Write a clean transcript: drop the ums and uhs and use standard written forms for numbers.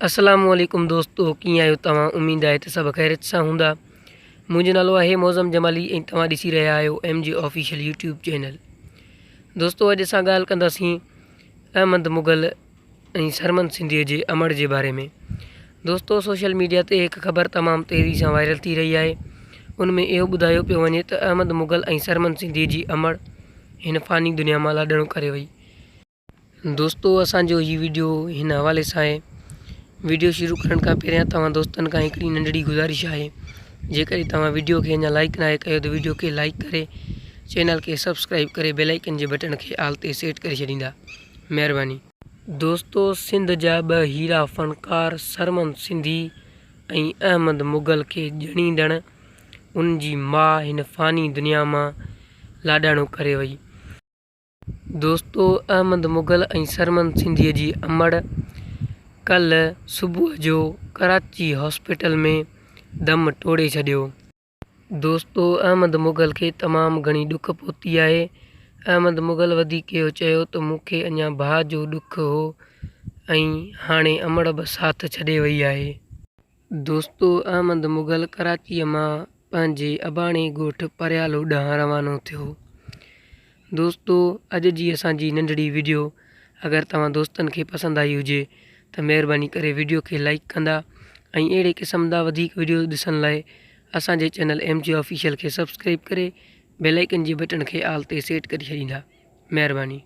السلام عليڪم دوستو ڪيئن آهيو توهان اميد آهي ته سڀ خيريت سان هوندا منهنجو نالو آهي معظم جمالي ۽ توهان ڏسي رهيا آهيو M G official YouTube channel دوستو اڄ اسان ڳالهه ڪنداسين احمد مغل ۽ سرمن سنڌي جي امڙ جي باري ۾ دوستو سوشل ميڊيا تي هڪ خبر تمام تيزي سان وائرل ٿي رهي آهي ان ۾ اهو ٻڌايو پيو وڃي ته احمد مغل ۽ سرمن سنڌي جي امڙ هن فاني دنيا مان لاڏاڻو ڪري وئي. دوستو اسان جو هي ويڊيو هن حوالي سان آهي ويڊيو شروع ڪرڻ کان پهريان توهان دوستن کان هڪڙي ننڍڙي گذارش آهي جيڪڏهن توهان ويڊيو کي اڃا لائڪ ناهي ڪيو ته ويڊيو کي لائڪ ڪري چينل کي سبسڪرائب ڪري بيل آئيڪن جي بٽڻ کي آل تي سيٽ ڪري ڇڏيندا مهرباني. دوستو سنڌ جا ٻه هيرا فنڪار سرمن سنڌي ۽ احمد مغل کي ڄڻيندڙ ان جي ماء هن فاني دنيا مان لاڏاڻو ڪري وئي. دوستو احمد مغل ۽ سرمن سنڌيء جي امڙ ڪلهه صبح جو ڪراچي هاسپيٽل ۾ دم ٽوڙي ڇڏيو. دوستو احمد مغل کي تمام گهڻي ڏک پهتي آهي. احمد مغل وڌيڪ اهو چيو ته مون کي اڃا ڀاء جو ڏک هو ۽ هاڻي امڙ به ساٿ ڇڏي وئي آهي. دوستو احمد مغل ڪراچيء مان پنهنجي اباڻي ڳوٺ پريالو ڏانهن روانو ٿيو. دوستو اڄ جي اسان جي ننڍڙي وڊيو اگر توهان دوستن کي پسند آئي هجي ته مهرباني ڪري وڊيو کي لائيڪ ڪندا ۽ اهڙي قسم دا وڌيڪ وڊيوز ڏسڻ لاء اسان جي چينل ايم جي آفيشل کي سبسڪرائيب ڪري بيل آئيڪن جي بٽڻ کي آل تي سيٽ ڪري ڇڏيندا. مهرباني.